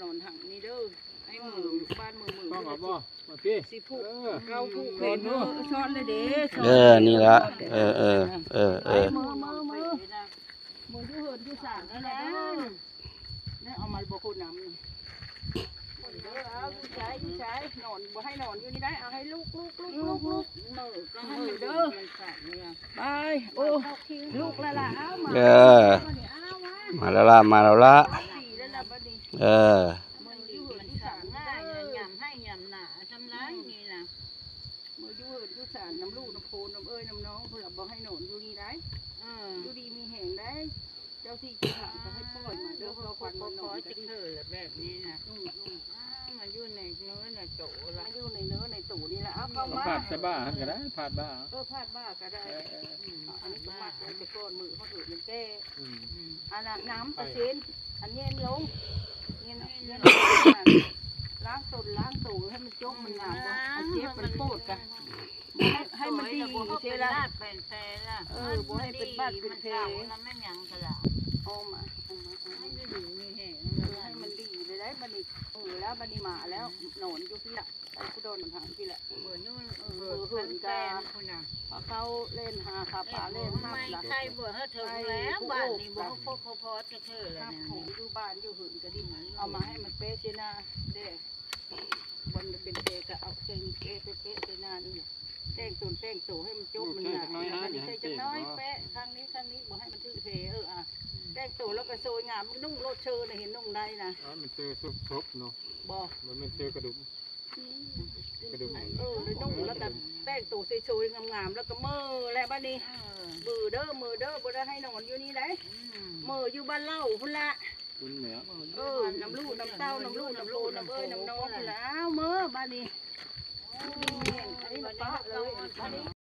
ນອນຫັ້ນນີ້ເດີ ໃຫ້ມືບ້ານມືມື ຕ້ອງເອົາບໍ່ ມາພີ້ ຊິຜູກ ເອີ ເກົ້າຜູກ ນອນເນາະ ເອີ ຊ້ອນເລີຍເດ້ ເອີ ນີ້ລະ ເອີ ເອີ ເອີ ເອີ ໄປ ເອີ ເອີ ມື ມື ມື ມືຢູ່ເຮືອນຢູ່ສານນັ້ນແຫຼະເດີ ແລ້ວເອົາມາບໍ່ຄົນນຳ ເດີ ເອົາຢູ່ໃສ ຢູ່ໃສ ນອນ ບໍ່ໃຫ້ນອນຢູ່ນີ້ໄດ໋ ເອົາໃຫ້ລຸກ ລຸກ ລຸກ ລຸກ ລຸກ ເດີ ໄປ ໂອ້ ລຸກແລ້ວລະ ເອົາມາ ເອີ ເອົາມາ ມາແລ້ວລະ ມາແລ້ວລະ ເອີ ມື້ຢູ່ເຮືອນຢູ່ສານ ຍາມໃຫ້ຍາມໜ້າ ທຳລາຍນີ້ນະ ມື້ຢູ່ເຮືອນຢູ່ສານ ນຳລູກນຳໂພນ ນຳເອື້ອຍນຳນ້ອງພຸ້ນລະ ບໍ່ໃຫ້ນອນຢູ່ນີ້ໄດ໋ ເອີ ຢູ່ດີມີແຮງໄດ໋ ເຈົ້າທີ່ເຈົ້າທາງກໍໃຫ້ປ່ອຍມາເດີ ຂໍຂວັນມານອນກັນ ແບບນີ້ນະ ອືມ ມາຢູ່ໃນເນື້ອໃນໂຕລະ ມາຢູ່ໃນເນື້ອໃນໂຕນີ້ລະ ເອົາເຂົ້າມາ ພາດສະບາຫັ້ນກໍໄດ້ ພາດບ່າ ເອີ ພາດບ່າກໍໄດ້ ເອີ ເອີ ອັນນີ້ກໍມັດໄວ້ແຕ່ກ່ອນ ມື້ເຮົາຖືກມັນແກ່ ອືມ ອັນນ່າ ນ້ຳກະເຊັນ ອັນເຢັນລົງ ເຢັນ ເຢັນລົງ ລ້າງຕົນລ້າງໂຕໃຫ້ມັນຈົບມັນງາມ ອືມ ອັນເຈັບມັນປວດກະ ໃຫ້ ໃຫ້ມັນດີເຊລະ ເອີ ບໍ່ໃຫ້ເປັນບາດເປັນແຜ ເອົາມາ ເອົາມາ ເອົາມາ ໃຫ້ມັນດີໄດ້ ບັດນີ້ ເອີ ແລ້ວບັດນີ້ມາແລ້ວ ນອນຢູ່ພີ້ລະ ໄປຜູ້ດອນທາງພີ້ແຫຼະ ເອີ ເອີ ເຮືອນກະ ເຂົາເຈົ້າແລ່ນຫາ ຫາປາແລ່ນຫາ ໄຂ່ບໍ່ເຖິງແລ້ວ ບາດນີ້ບໍ່ພໍ ພໍ ພໍ ເທື່ອລະ ຢູ່ບ້ານຢູ່ເຮືອນກະດີ ເອົາມາໃຫ້ມັນເປະເຊນາແດ່ ບໍ່ເປັນແປະກະເອົາແກງເປະ ເປະ ເປະເຊນານີ້ ແຕ່ງຕົນແຕ່ງໂຕໃຫ້ມັນຈົບມັນງາມ ໃສ່ຈັກໜ້ອຍ ແປະຂ້າງນີ້ ຂ້າງນີ້ ບໍ່ໃຫ້ມັນຖືກເພ ເອີ ອາ ແຕ່ງໂຕແລ້ວກະໂຊຍງາມ ນຸ່ງໂລດເຊີນະ ເຫັນນຸ່ງໄດ້ນະ ມັນເຊີສົບໆເນາະ ບໍ່ ມັນແມ່ນເຊີກະດຸມ ອືມ ກະດຸມ ເອີ ແລ້ວນຸ່ງແລ້ວກະແຕ່ງໂຕໂຊຍໆງາມໆ ແລ້ວກະເມີແຫຼະບາດນີ້ ເອີ ເມີເດີ ເມີເດີ ບໍ່ໄດ້ໃຫ້ນອນຢູ່ນີ້ໄດ໋ ອືມ ເມີຢູ່ບ້ານເລົ່າພຸ້ນລະ ເອີ ນຳລູກນຳເຕົ້າ ນຳລູກນຳໂພນ ນຳເອື້ອຍນຳນ້ອງພຸ້ນລະ ເອົາເມີບາດນີ້ ໂອ້ຍ ອັນນີ້ລະປະເລີຍ ອັນນີ້